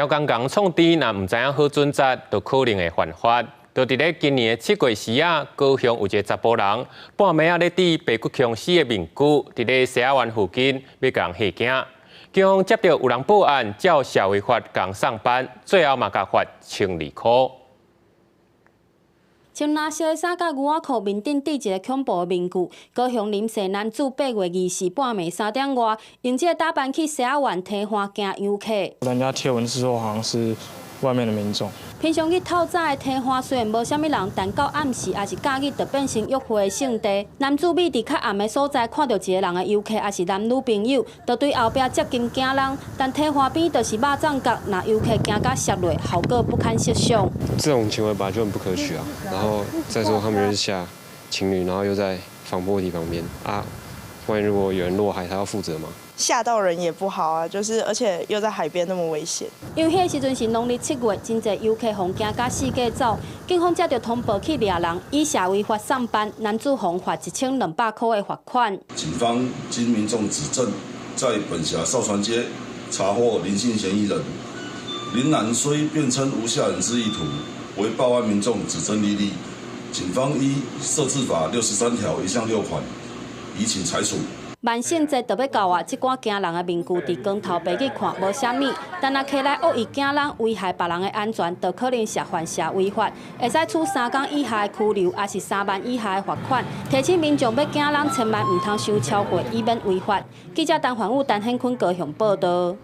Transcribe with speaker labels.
Speaker 1: 刁工共創治，若毋知影好準則，就可能會犯法。就佇咧今年的7月時啊，高雄有一个查埔人，半暝仔咧戴白骨僵屍的面具，佇咧西仔灣附近欲共人嚇驚。警方接著有人報案，照社維法共送辦，最後嘛共罰1200箍。
Speaker 2: 穿藍色的衫佮牛仔褲，面頂戴一个恐怖的面具。高雄林姓男子8月24半暝3點外，用這个打扮去西仔灣堤岸驚遊客。
Speaker 3: 人家貼文是說，好像是外面的民眾。
Speaker 2: 平常日透早的堤岸雖然無啥物人，但到暗時抑是假日就變成約會的勝地。男子覕佇較暗的所在，看著一个人的遊客，抑是男女朋友，就對後壁接近驚人。但堤岸邊就是肉粽角，若遊客驚甲摔落，後果不堪設想。
Speaker 4: 這種行為本來就很不可取啊！然後再說他們又是嚇情侶，然後又在防波堤旁邊啊，萬一如果有人落海，他要負責嗎？
Speaker 5: 嚇到人也不好啊，就是而且又在海邊那麼危險。
Speaker 2: 因為彼個時陣是農曆7月，真濟遊客予驚甲四界走，警方接著通報去掠人，以社維法送辦，男子予罰1200箍的罰款。
Speaker 6: 警方經民眾指證，在本轄哨船街查獲林姓嫌疑人。林男雖辯稱無嚇人之意圖，惟報案民眾指證歷歷，警方依社治法63條1項6款，移請裁處。
Speaker 2: 萬聖節就欲到啊！這款驚人的面具，佇光頭白日看無啥物，但若提來惡意驚人，危害別人的安全，就可能涉犯社維法，會使處3工以下的拘留，抑是3萬以下的罰款。提醒民眾欲驚人，千萬毋通傷超過，以免違法。記者陳環武、陳顯坤高雄報導。